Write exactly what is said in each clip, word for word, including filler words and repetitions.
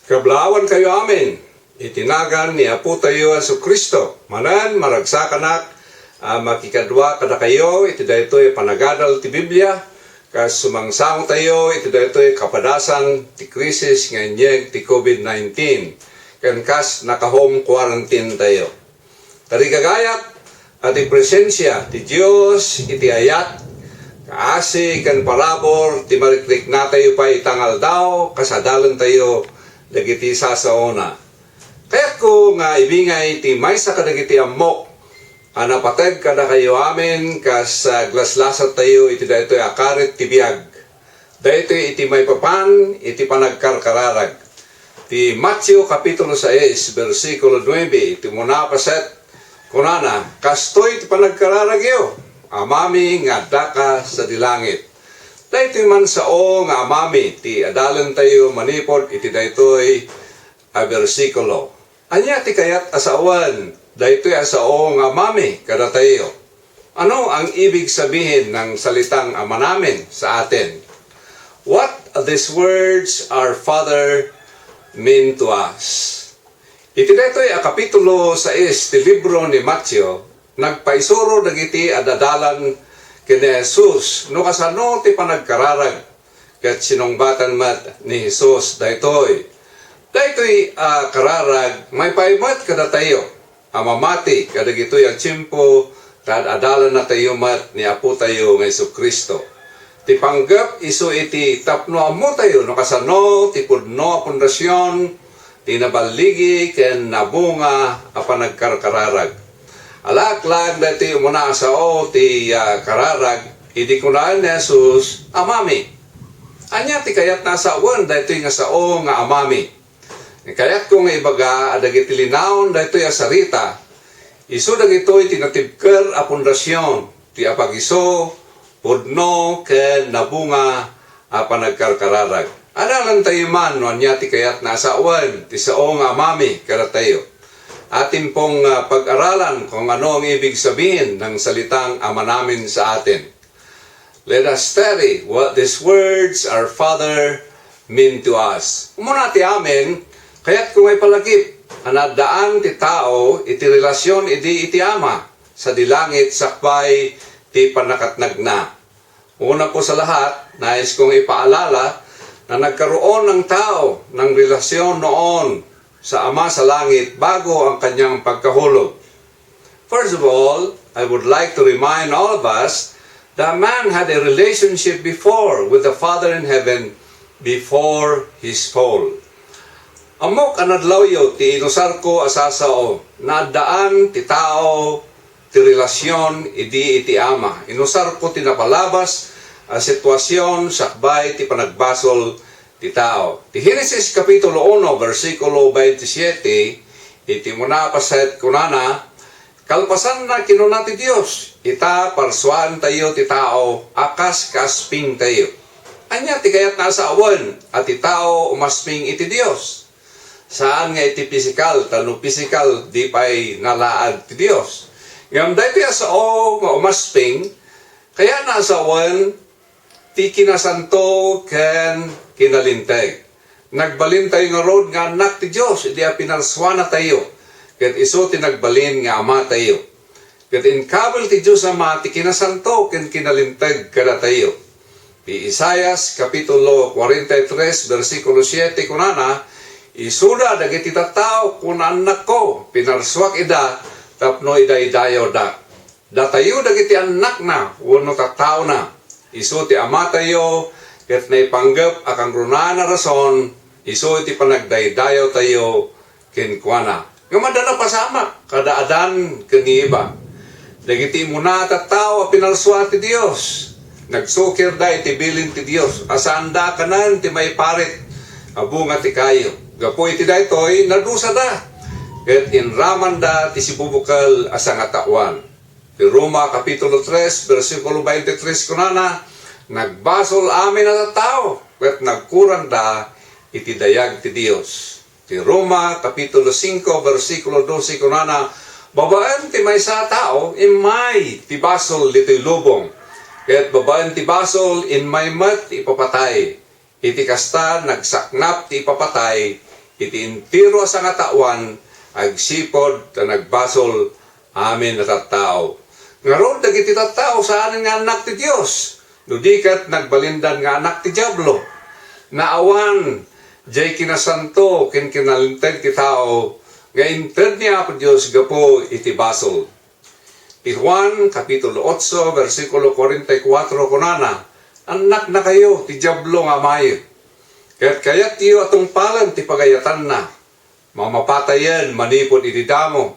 Kablaawankayo amin iti nagan ni Apotayo Jesu-Cristo. Manen, maragsakanak a makikadua kadakayo iti daytoy a panagadal ti Biblia, kas sumangsangotayo iti daytoy kapadasan ti krisis nga inyeg ti covid nineteen, ken kas naka-home quarantine tayo. Tarigagayat a ti presensia ti Dios iti ayat, kaasi ken parabur ti marikriknatayo pay ita nga aldaw, kas adalentayo dagiti sasaona. Kayatko nga ibingay ti maysa kadagiti ammok a napateg kadakayo amin, kas, ah, aglaslasat tayo iti daytoy a karit ti biag. Daytoy iti maipapan iti panagkarkararag. Ti Mateo Kapitulo sais, bersikulo nuebe, iti umuna a paset, kunana, "Kastoy ti panagkararagyo, Amami nga addaka sadi langit." Daytoy man sao nga Amami ti adalentayo manipud iti daytoy a bersikulo. Ania ti kayat a sawen daytoy a sao nga Amami kadatayo? Ano ang ibig sabihin ng salitang Ama namin sa atin? What these words, "Our Father," mean to us? Iti daytoy a Kapitulo sais ti libro ni Mateo, nagpaisuro dagiti ad-adalan ken ni Jesus no kasano ti panagkararag, ket sinungbatan met ni Jesus daytoy. Daytoy a kararag maipaay met kadatayo a mamati kadagitoy a tiempo ta ad-adalannatayo met ni Apotayo nga Jesu-Cristo. Ti panggep isu iti tapno ammotayo no kasano ti pudno a pundasion ti naballigi ken nabunga a panagkarkararag. Alaak laeng daytoy umuna a sao ti, ah, kararag idi kunaen ni Jesus, "Amami." Ania ti kayatna a sawen daytoy nga sao nga Amami? Kayatko nga ibaga a dagiti linaon daytoy a sarita, isu dagitoy ti natibker a pundasion ti apagiso, pudno, ken nabunga a panagkarkararag. Adalantayo man no ania ti kayatna a sawen ti sao nga Amami kadatayo. Atin pong, ah, pag-aralan kung ano ang ibig sabihin ng salitang Ama namin sa atin. Let us study what these words, "Our Father," mean to us. Umuna ti amin, kayatko nga ipalagip a naaddaan ti tao iti relasion idi iti Ama sadi langit sakbay ti pannakatnagna. Una po sa lahat, nais kong ipaalala na nagkaroon ang tao ng relasyon noon sa Ama sa Langit bago ang kanyang pagkahulog. First of all, I would like to remind all of us that man had a relationship before with the Father in Heaven before his fall. Ammok a nadlawyo ti inusarko a sasao, naaddaan ti tao ti relasyon idi iti Ama. Inusarko ti napalabas a sitwasyon sakbay ti panagbasol ti tao. Ti Genesis Kapitulo uno, bersikulo twenty-seven, iti umuna a paset, kunana, "Kalpasanna, kinuna ti Dios, ita, parsuaentayo ti tao a kas kaaspingtayo." Ania ti kayatna a sawen a ti tao umasping iti Dios? Saan nga iti pisikal, ta no pisikal, di pay nalaag ti Dios. Ngem daytoy a sao nga umasping, kayatna a sawen ti kinasanto ken kinalinteg. Nagbalintayo ngarud nga annak ti Dios idi a pinarsuanatayo, ket isu ti nagbalin nga Amatayo. Ket inkabil ti Dios Ama ti kinasanto ken kinalinteg kadatayo. Ti Isaias Kapitulo forty-three, bersikulo siete, kunana, "Isuda dagiti tattao kuna annakko, pinarsuak ida tapno idaydayawda." Datayo dagiti annakna wenno tattaona. Isu ti Amatayo, ket naipanggep a kangrunaan a rason, isu ti panagdaydayawtayo kenkuana. Ngem adda napasamak kada Adan ken ni Eva. Dagiti immuna a tattao a pinarsua ti Dios, nagsukirda iti bilin ti Dios a saanda a kanen ti maiparit a bunga ti kayo. Gapu iti daytoy, nadusada, ket inramanda ti sibubukel a sangataoan. Ti Roma Kapitulo tres, bersikulo twenty-three kunana, "Nagbasol amin a tattao, ket nagkurangda iti dayag ti Dios." Ti Roma Kapitulo singko, bersikulo dose kunana, "Babaen ti maysa a tao, immay ti basol ditoy lubong, ket babaen ti basol, immay met ti ipapatay." Iti kasta, nagsaknap ti ipapatay iti entero a sangataoan, agsipud ta nagbasol amin a tattao. Ngarud, dagiti tattao saan nga annak ti Dios, no di ket nagbalindan nga annak ti Diablo. Naawan, diay kinasanto ken kinalinteg ti tao nga inted ni Apo Dios gapu iti basol. Ti Juan, Kapitulo otso, bersikulo kuarenta y kuatro, kunana, "Annaknakayo ti Diablo nga amayo, ket kayatyo a tungpalen ti pagayatanna. Mamapatayen manipud iti damo,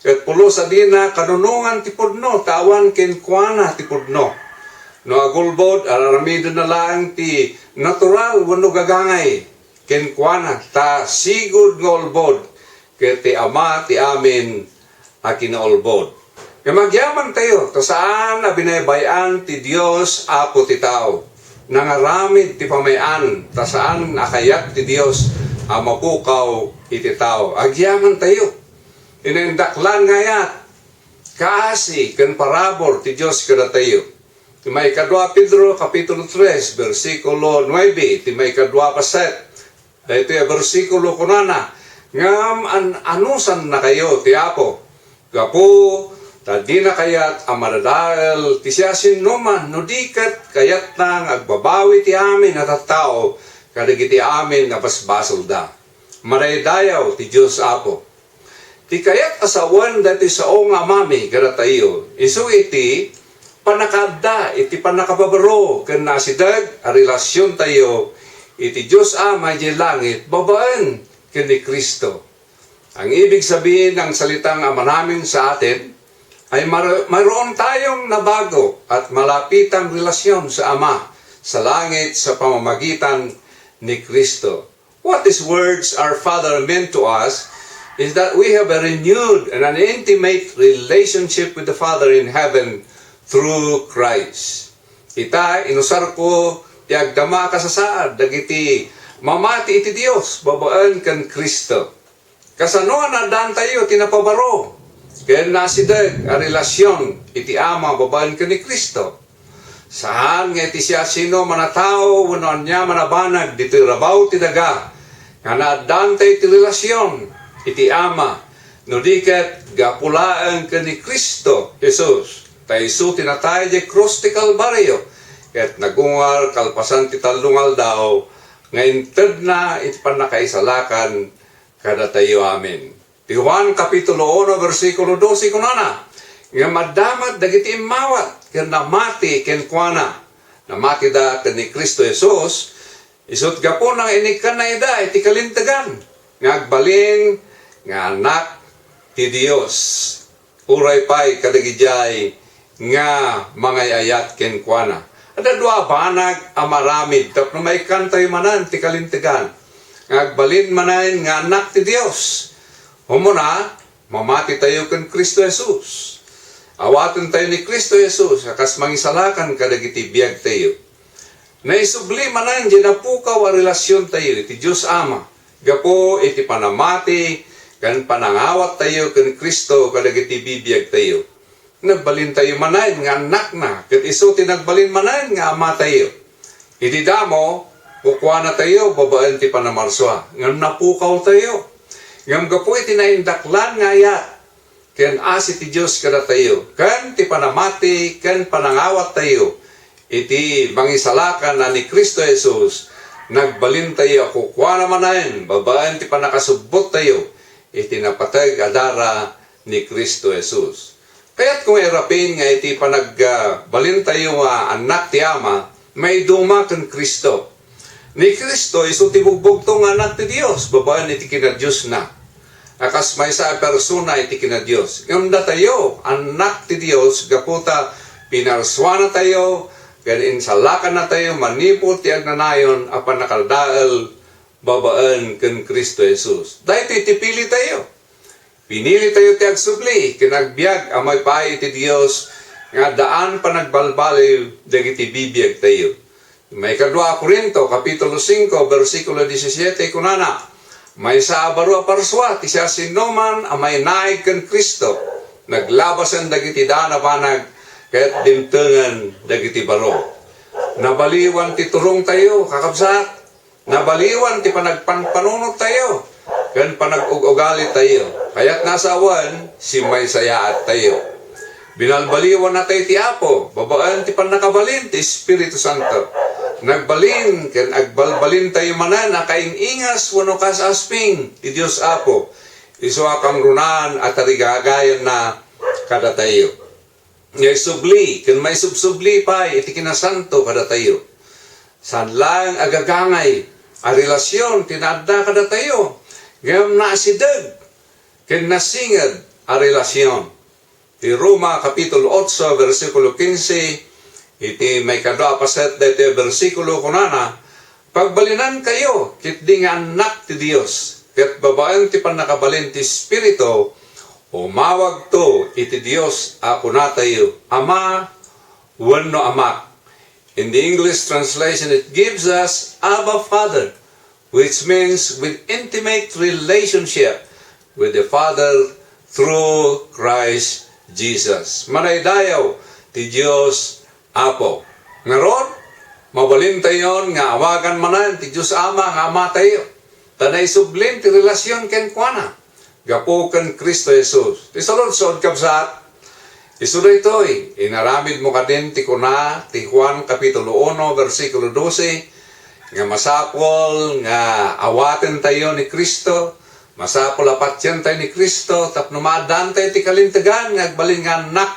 ket pulos a dina kanunongan ti pudno ta awan kenkuana ti pudno. No agulbod, araramidenna laeng ti natural wenno gagangay kenkuana, ta sigud nga ulbod, ket ti Ama ti amin a kinaulbod." Ngem agyamantayo, ta saan a binaybay-an ti Dios Apo ti tao. Nangaramid ti pamay-an, ta saan a kayat ti Dios a mapukaw iti tao. Agyamantayo, inaindaklan nga ayat, kaasi ken parabur ti Dios kadatayo. Ti maikadua Pedro, Kapitulo tres, bersikulo nuebe, ti maikadua paset. Daytoy a bersikulo kunana, "Ngem an-, anusannakayo ti Apo, gapu ta dina kayat a madadael ti siasinoman, no di ket kayatna nga agbabawi ti amin a tattao kadagiti amin a basbasolda." Madaydayaw ti Dios Apo. Ti kayat a sawen daytoy sao nga amami kadatayo, isu iti pannakaadda iti pannakababaro ken naasideg a relasiontayo iti Dios Ama idiay langit babaen ken ni Cristo. Ang ibig sabihin ng salitang amanamin sa atin ay mar-, mayroon tayong nabago at malapitang relasyon sa Ama sa langit sa pamamagitan ni Cristo. What these words, "Our Father," meant to us is that we have a renewed and an intimate relationship with the Father in heaven through Christ. Ita, inusar ko ti agdama a kasasaad dagiti mamati iti Dios babaen ken Cristo. Kasano a naaddaantayo ti napabaro ken naasideg a relasion iti Ama babaen ken ni Cristo? Saan nga iti siasinoman a tao wenno aniaman a banag ditoy rabaw ti daga nga naaddaantayo ti relasion iti Ama, no di ket gapu laeng ken ni Cristo Jesus, ta isu ti natay idiay krus ti Kalbario ket nagungar kalpasan ti tallo nga aldaw nga intedna iti pannakaisalakan kadatayo amin. Ti Juan Kapitulo uno, bersikulo dose, kunana, "Ngem adda met dagiti immawat ken namati kenkuana. Namatida ken ni Cristo Jesus, isut' gapuna nga inikkanna ida iti kalintegan nga agbalin nga Anak ti Dios." Uray pay kadagidiay nga mangay-ayat kenkuana. Adda dua a banag a maaramid tapno maikkantayo manen ti kalintegan nga agbalin manen nga annak ti Dios. Umuna, mamatitayo ken Cristo Jesus. Awatentayo ni Cristo Jesus a kas mangisalakan kadagiti biagtayo. Naisubli manen diay napukaw a relasiontayo iti Dios Ama gapu iti panamati ken panangawattayo ken Cristo kadagiti bibiagtayo. Nagbalintayo manen nga annakna ket isu ti nagbalin manen nga amatayo. Iti damo, kukuanatayo babaen ti panamarsua, ngem napukawtayo. Ngem gapu iti naindaklan nga ayat, ken asi ti Dios kadatayo, ken ti panamati ken panangawattayo iti mangisalakan a ni Cristo Jesus, nagbalintayo a kukuana manen babaen ti pannakasubbottayo iti napateg a dara ni Cristo Jesus. Kayatko nga irapin nga iti panagbalintayo nga annak ti Ama, maiduma ken Cristo. Ni Cristo isu ti bugbugtong nga Anak ti Dios babaen iti kinadiosna, a kas maysa a persona iti kinadios. Ngem datayo, annak ti Dios, gapu ta pinarsuanatayo ken insalakannatayo manipud ti agnanayon a pannakadael babaen ken Cristo Jesus. Daytoy ti pilitayo. Pinilitayo ti agsubli ken agbiag a maipaay iti Dios nga addaan panagbalbaliw dagiti bibiagtayo. Maikadua a Corinto, Kapitulo singko, bersikulo disisiete, kunana, "Maysa a baro a parsua ti siasinoman a mainaig ken Cristo. Naglabasen dagiti daan a banag ket dimtengen dagiti baro." Nabaliwan ti turongtayo, kakabsat. Nabaliwan ti panagpanpanunottayo. ken panag-ug-ugalitayo. Kayatna a sawen, simmaysayaat tayo. Binalbaliwan natayo ti Apo babaen ti pannakabalin ti Espiritu Santo. Nagbalin ken agbalbalintayo manen a kaing-ingas wenno kas-asping ti Dios Apo. Isu a kangrunaan a tarigagayanna kadatayo. Nga isubli ken maisubsubli pay iti kinasanto kadatayo. Saan laeng a gagangay a relasion ti naadda kadatayo, ngem naasideg ken nasinged a relasion. Ti Roma Kapitulo otso, bersikulo kinse, iti maikadua a paset daytoy a bersikulo, kunana, "Pagbalinankayo ketdi nga annak ti Dios, ket babaen ti pannakabalin ti Espiritu, umawagto iti Dios a kunatayo, Ama wenno Amak." In the English translation, it gives us Abba Father, which means with intimate relationship with the Father through Christ Jesus. Madaydayaw ti Dios Apo. Ngarud, mabalintayon nga awagan manen ti Dios Ama nga Amatayo, ta naisublin ti relasion kenkuana gapu ken Cristo Jesus. Ti saludsod, kabsat, isu daytoy, inaramidmo kadin ti kuna ti Juan Kapitulo uno, bersikulo dose, nga masapul nga awatentayo ni Cristo, masapul a patientayo ni Cristo tapno maaddaantayo ti kalintegan nga agbalin nga annak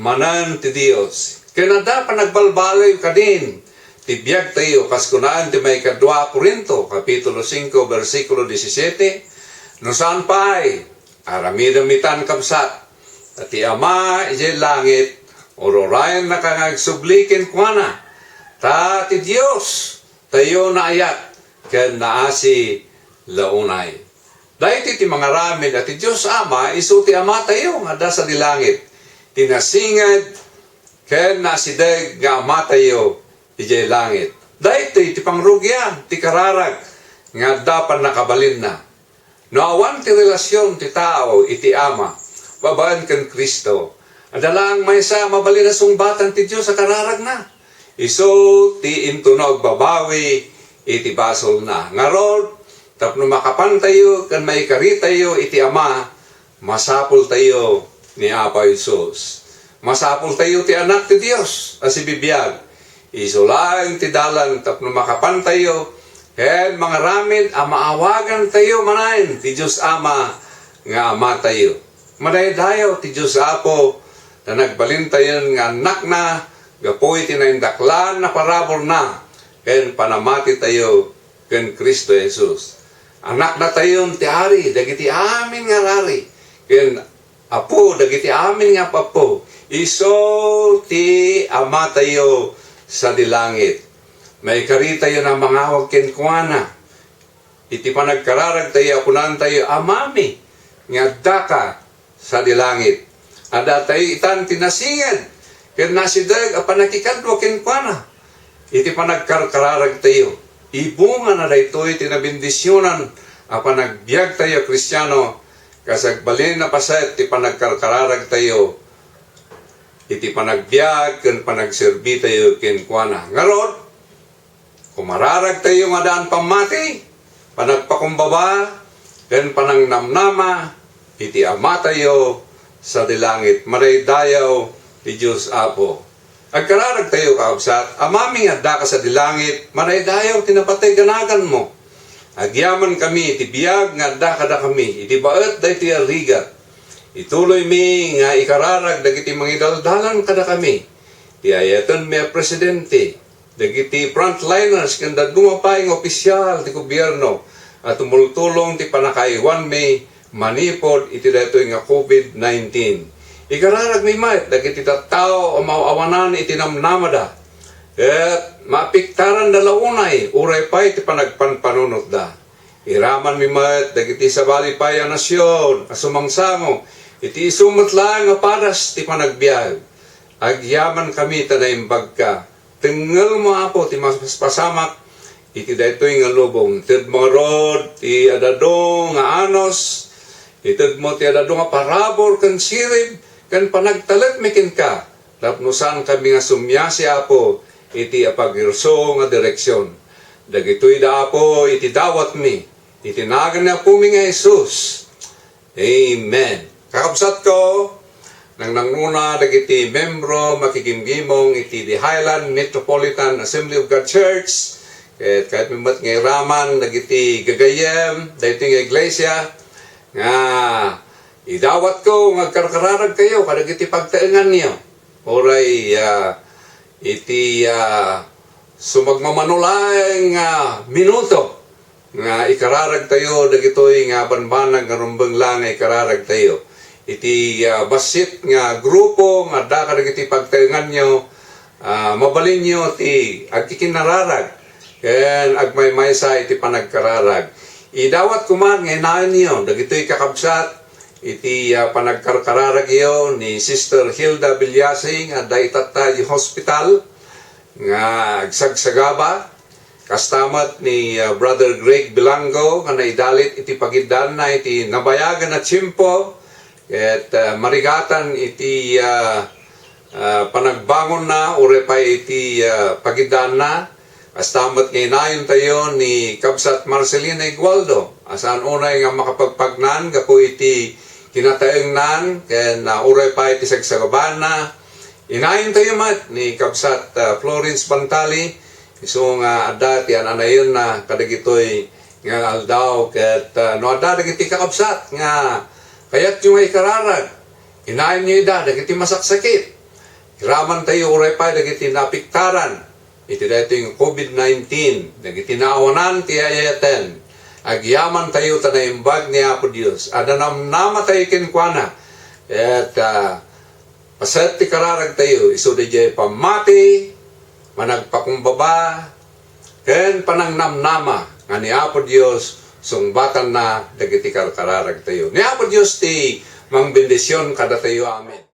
manen ti Dios. Ken adda panagbalbaliw kadin ti biagtayo, kas kunaen ti maikadua a Corinto, Kapitulo singko, bersikulo disisiete, "No saan pay, aramidem itan, kabsat, ta ti Ama idiay langit, ururayennaka nga agsubli kenkuana, ta ti Dios tayo naayat ken naasi la unay." Daytoy ti mangaramid a ti Dios Ama isu ti Amatayo nga adda sadi langit, ti nasinged ken naasideg nga Amatayo idiay langit. Daytoy ti pangrugian ti kararag nga adda pannakabalinna. No awan ti relasion ti tao iti Ama babaen ken Cristo, adda laeng maysa a mabalin a sungbatan ti Dios a kararagna. Isu ti intono agbabawi iti basolna. Ngarud, tapno makapantayo ken maikaritayo iti Ama, masapultayo ni Apo Jesus. Masapultayo ti Anak ti Dios a sibibiag. Isu laeng ti dalan tapno makapantayo ken mangaramid a maawagantayo manen ti Dios Ama nga Amatayo. Madaydayaw ti Dios Apo, ta nagbalintayon nga annakna gapu iti naindaklan a paraburna ken panamatitayo ken Cristo Jesus. Annaknatayon ti Ari dagiti amin nga ari, ken Apo dagiti amin nga ap-apo. Isu ti Amatayo sadi langit. Maikaritayon a mangawag kenkuana iti panagkararagtayo a kunantayo, "Amami nga addaka sadi langit." Addatayo itan ti nasinged ken nasideg a pannakikadua kenkuana iti panagkarkararagtayo. Ibungana daytoy ti nabendisionan a panagbiagtayo a Kristiano, kas agbalin a paset ti panagkarkararagtayo iti panagbiag ken panagserbitayo kenkuana. Ngarud, kumararagtayo nga addaan pammati, panagpakumbaba, ken panangnamnama iti Amatayo sadi langit. Madaydayaw ti Dios Apo. Agkararagtayo, kakabsat, Amami nga addaka sadi langit, madaydayaw ti napateg a naganmo. Agyamankami iti biag nga adda kadakami iti baet daytoy a rigat. Ituloymi nga ikararag dagiti mangidaldalan kadakami. Ti ayatenmi a presidente, dagiti frontliners ken dadduma pay nga opisial ti gobierno a tumultulong ti pannakaaywanmi manipud iti daytoy nga covid nineteen. Ikararagmi met dagiti tattao a maaw-awanan iti namnamada ket maapektaranda la unay uray pay ti panagpanpanunotda. Iramanmi met dagiti sabali pay a nasion a sumangsango iti isu met laeng a padas ti panagbiag. Agyamankami ta naimbagka. Tengngelmo, Apo, ti mapaspasamak iti daytoy nga lubong. Itedmo ngarud ti adadu nga anus, itedmo ti adadu nga parabur ken sirib, ken panagtalekmi kenka, tapno saankami nga sumiasi, Apo, iti apagirso nga direksion. Dagitoy da, Apo, iti dawatmi, Iti nagan ni Apomi nga Jesus. Amen. Kakabsatko, nangnangruna dagiti membro makigimgimong iti The Highland Metropolitan Assembly of God Church, ket kayatmi met nga iraman dagiti gagayyem daytoy nga iglesia nga idawatko nga agkarkararagkayo kadagiti pagtaenganyo. Uray, ah, iti, ah, sumagmamano laeng nga minuto nga ikararagtayo dagitoy nga banbanag nga rumbeng la nga ikararagtayo. Iti, ah, bassit nga grupo nga adda kadagiti pagtaenganyo, ah, mabalinyo ti agkikinnararag ken agmaymaysa iti panagkararag. Idawat koma nga inaenyo dagitoy kakabsat iti, ah, panagkarkararagyo ni Sister Hilda Villasi nga adda itatta iti hospital nga agsagsagaba. Kasta met ni, ah, Brother Greg Bilango nga naidalit iti pagiddaanna iti nabayagan a tiempo ket, ah, marigatan iti, ah, ah, panagbangonna uray pay iti, ah, pagiddaanna. Kasta met nga inayontayo ni Kabsat Marcelina Igualdo a saan unay nga makapagpagnan gapu iti kinataengnan ken, ah, uray pay iti sagsagabaanna. Inayontayo met ni Kabsat, ah, Florence Bantali, isu nga adda ti an-anayonna kadagitoy nga aldaw, ket, ah, no adda dagiti kakabsat nga kayatyo nga ikararag, inayonyo ida dagiti masaksakit. Iramantayo uray pay dagiti naapektaran iti daytoy nga covid nineteen, dagiti naawanan ti ay-ayaten. Agyamantayo ta naimbag ni Apo Dios. Adda namnamatayo kenkuana. Ket, ah, paset ti kararagtayo, isu daydiay pammati, panagpakumbaba, ken panangnamnama nga ni Apo Dios sungbatanna dagiti karkararagtayo. Ni Apo Dios ti mangbendision kadatayo. Amen.